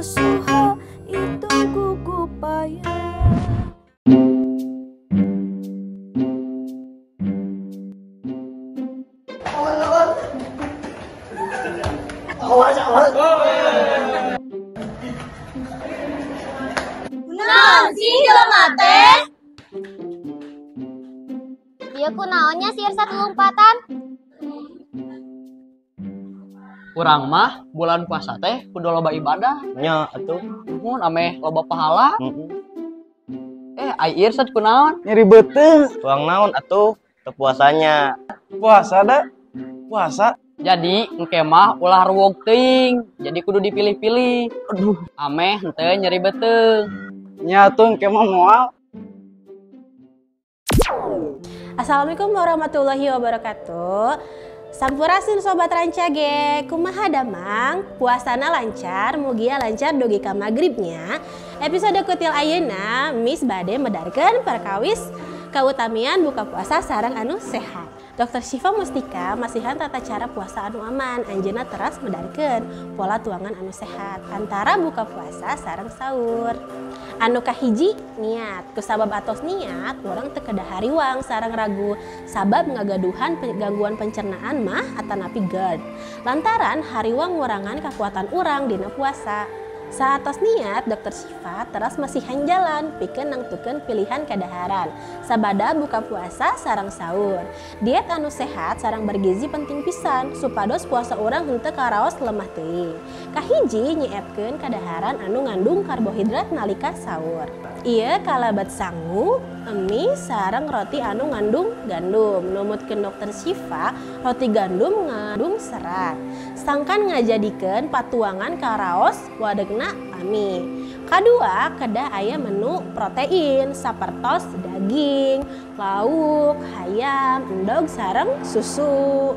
nasuha itu gugup payah. Naon sih jelema teh? Dia kunaonnya sih satu lompatan? Urang mah bulan puasa teh kudu loba ibadah. Nya atuh. Mun ameh loba pahala. Ai Irsad kunaon? Nyeri beuteung. Tuang naon atuh teu puasanya. Puasa da? Puasa. Jadi engke mah ulah ruwog teuing. Jadi kudu dipilih-pilih. Aduh, ameh henteu nyeri beuteung. Nya atuh engke mah moal. Assalamualaikum warahmatullahi wabarakatuh. Sampurasun Sobat Rancage, kumaha damang, puasana lancar, mugia lancar dugi ka magribnya. Episode kutil ayeuna Miss bade medarkeun perkawis kautamian buka puasa sareng anu sehat. Dr. Syifa Mustika masihan tata cara puasa anu aman, anjeunna teras medarkeun pola tuangan anu sehat antara buka puasa sareng sahur. Anu kahiji niat, kusabab atos niat urang teu kedah hariwang sareng ragu sabab ngagaduhan gangguan pencernaan mah atanapi GERD. Lantaran hariwang ngurangan kekuatan urang dina puasa. Saatos niat, Dr. Syifa teras masihan jalan pikeun nangtukeun pilihan kadaharan sabada buka puasa sareng sahur. Diet anu sehat sareng bergizi penting pisan supados puasa urang henteu karaos lemah teuing. Kahiji nyiepkeun kadaharan anu ngandung karbohidrat nalika sahur. Ieu kalabat sangu, mie sareng roti anu ngandung gandum. Numutkeun Dr. Syifa, roti gandum ngandung serat. Sangkan ngajadikeun patuangan karaos wadegna lami. Kadua, kedah aya menu protein sapertos daging, lauk, hayam, endog sareng susu.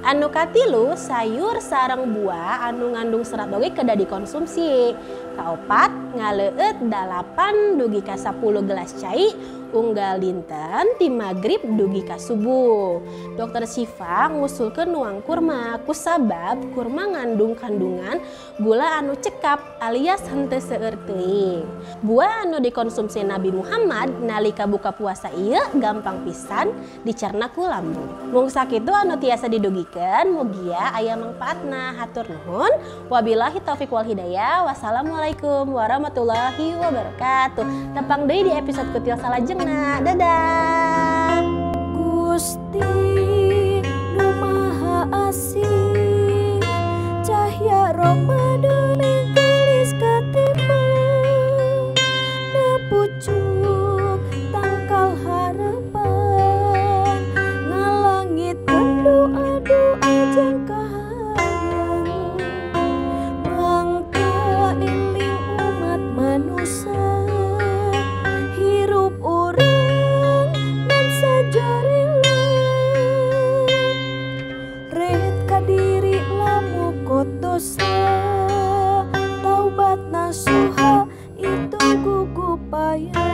Anu katilu, sayur sareng buah anu ngandung serat oge kedah dikonsumsi. Kaopat, ngaleueut 8 dugi ka 10 gelas cai unggal dinten ti magrib dugi ka subuh. Dr. Syifa ngusulkeun nuang kurma kusabab kurma ngandung kandungan gula anu cekap alias henteu seueur teuing. Buah anu dikonsumsi Nabi Muhammad nalika buka puasa ieu gampang pisan dicerna ku lambung. Mung sakitu anu tiasa didugikeun, mugia aya mangpaatna. Hatur nuhun. Wabillahi taufik wal hidayah. Wassalamualaikum warahmatullahi wabarakatuh. Tepang deui di episode kutil salajengna. Dadah. Gusti nu Maha Asih, cahya Ramadan mingkelis katima, na pucuk tangkal harapan, ngalangitkeun doa-doa jeung kahayang, mangka eling umat manusia, hirup urang ngan sajarela, ret kadiri lamukot dosa, taubat nasuha itu gugup payah.